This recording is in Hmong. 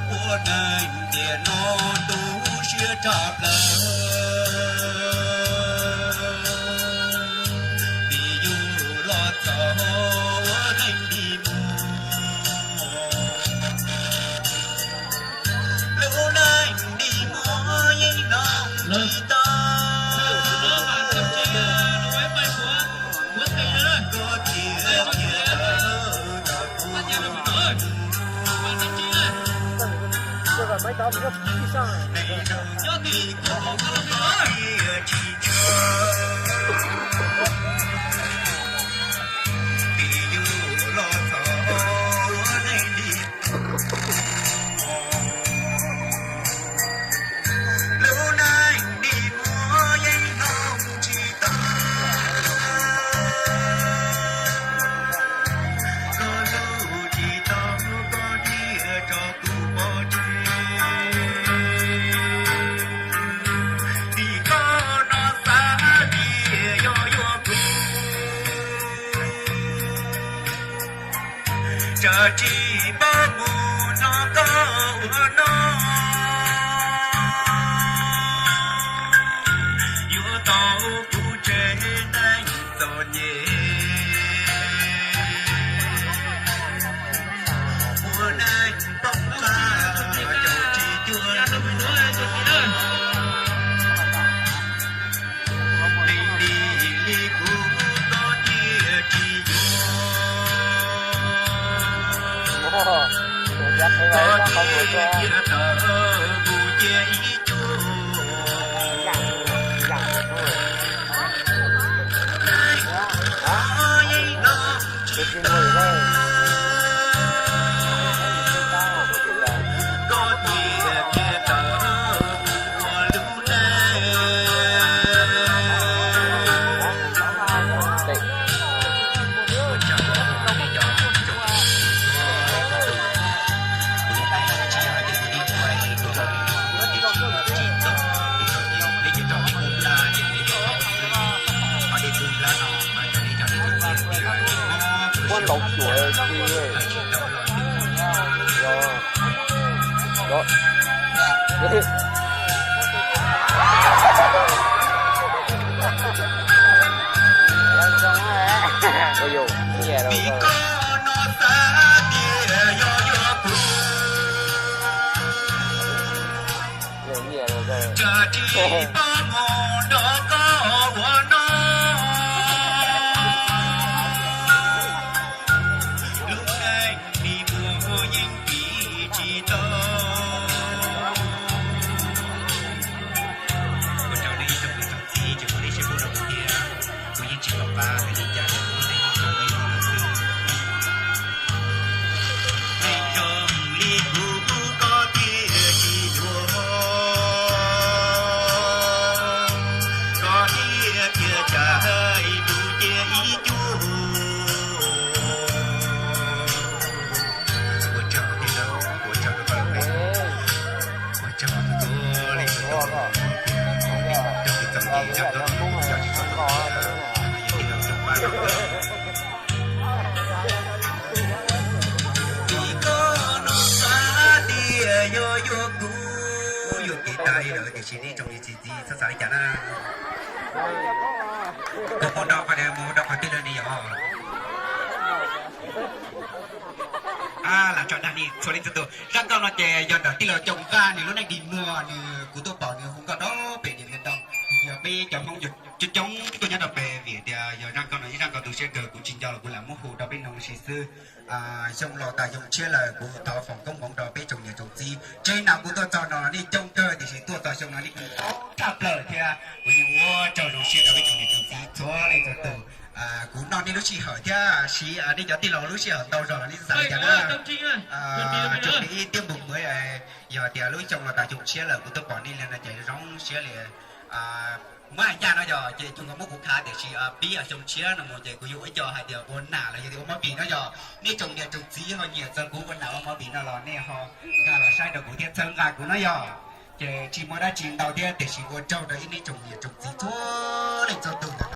Ua neeg tiam no tu siab tshaj plaws, vim yus los txog ua neej dig muag. Lub neej dig muag yeej noj tsis tau, koj tiag tiag tau kuv. Lub neej dig muag yeej noj tsis tau, koj hlub tsis tau, koj thiaj tso kuv pov tseg. Vim koj no xav tias yog yuav kuv, tsam tsis paub mus nrog koj ua noj, yuav tau kuv tsev neeg txom nyem. Ua neej poob qab caum tsis cuag tus, neeg dig li kuv koj thiaj tsis yuav. Koj thiaj cia tawm kuv cia ib cuag. Yeej no tsis tau, koj thiaj cia tawm ua lub neej. Muab laus cuam Tsam tsis paub mus nrog koj ua noj, lub neej dig muag yeej tiv tsis tau. Ua rau nej ib tsoom niam tsoom txiv tsis muaj ib sab pub rau kuv thiab, kuv yeej tsis pom qab hais li cas li, kuv yeej tso nej ib los xwb. Neeg zoo li kuv koj thiaj tsis yuav, koj thiaj cia tawm kuv cia ib cuag. Ua tsaug tij laug, ua tsaug rau koj lub npe, ua tsaug tus tub li tus tub, rau tus txom nyem zaj koj tsis tso tuaj, yog tij laug tso pab rau koj. Vim koj no xav tias yog yuav kuv, yuam kev tag li lawm tiam sis nej tsoom niam tsoom txiv txhob xav li cas na. Kuv mus nrog qhov, mus nrog qhov twg lawm ne yom? Lam tso dag nej txhua leej txhua tus. Zaj nkauj no ces yog ntawm tij laug Coo Vaj nws lub neej dig muag, nws kuv tuaj pom nws hu nkauj rau pem niam ntau. Yog peb cov Hmoob coob coob tuaj nyob rau pem, vim tias yog zaj nkauj no ib zaj nkauj tu siab kawg, kuv tsis nco los kuv lam muab hu rau peb mloog ua si xwb. Xyoo los tas xyoo tshiab lawm, kuv thov foom koob hmoov rau peb tsoom niam tsoom txiv. Tseg no kuv tuaj txog no nej coob kawg tiam sis tuaj txog xyoo no nej coob tshaj plaws thiab. Kuv yeej ua tsaug zoo siab rau peb tsoom niam tsoom txiv txhua leej txhua tus. Kuv noj nej lub sij hawm thiab siv nej cov tij laug lub sij hawm ntau zog los nej xav li cas na. Tsoom ib tiab npus mawv, yog tias lub xyoo los tas xyoo tshiab lawm kuv twb pom nej li no ces zoo siab li. Muab hais ncaj no yog ces cuag nkaus muab kuv khav tiam sis pib xyoo tshiab no mus ces kuv yuav ua ib co hais tias ua nam los yog tias ua mob pis no yog. Nej tsoom niam tsoom txiv ho nyiam txog kuv ua nam ua mob pis no los nej ho nkag los saib rau kuv thiab txhawb nqa kuv no yog. Ces tsis muaj dab tsi ntau thiab tiam sis ua tsaug rau ib nej tsoom niam tsoom txiv txhua leej txhua tus ntawm